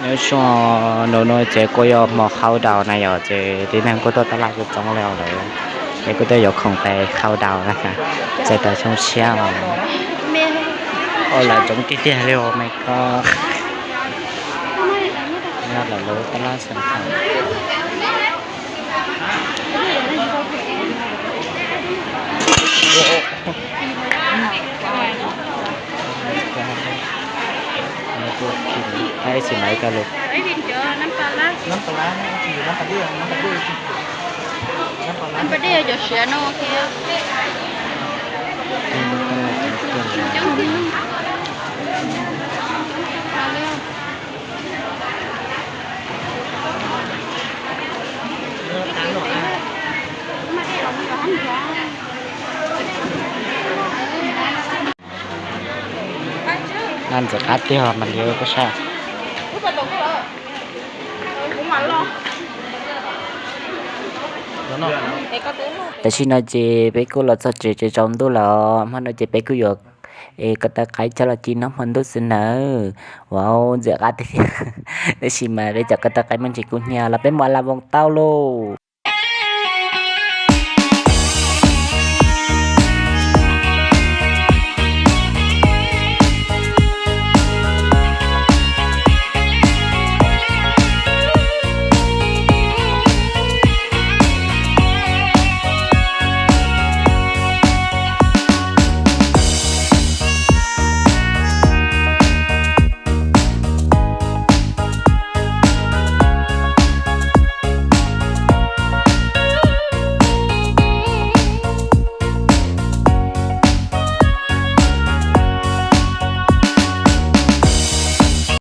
Nyob zoo, nub nua ces kuj yog hmo qhau daus na yom, ces tib neeg kuj tuaj tab laj txoov txoov li lawm, ces kuj tuaj yuav khoom pem qhau daus na, txais tau xyoo tshiab os. Ua lawm tsoom tiag tiag li os me koj. Nyob lawm lub tab laj xeem thaum. Ib txhis mas ib co lus. Naj ntxim qab tiag mas li koj sab. Tam sim no ces peb kuj los txog tsev tsaus ntuj lawm, hmo no ces peb kuj yuav es ko taw qaib coj los ci noj hmo ntuj xwb nawb. Ua ntxim qab tiag tiag, tab sis mas peb cov ko taw qaib me ntsis kuj hnyav los peb mus la voos tau lauj.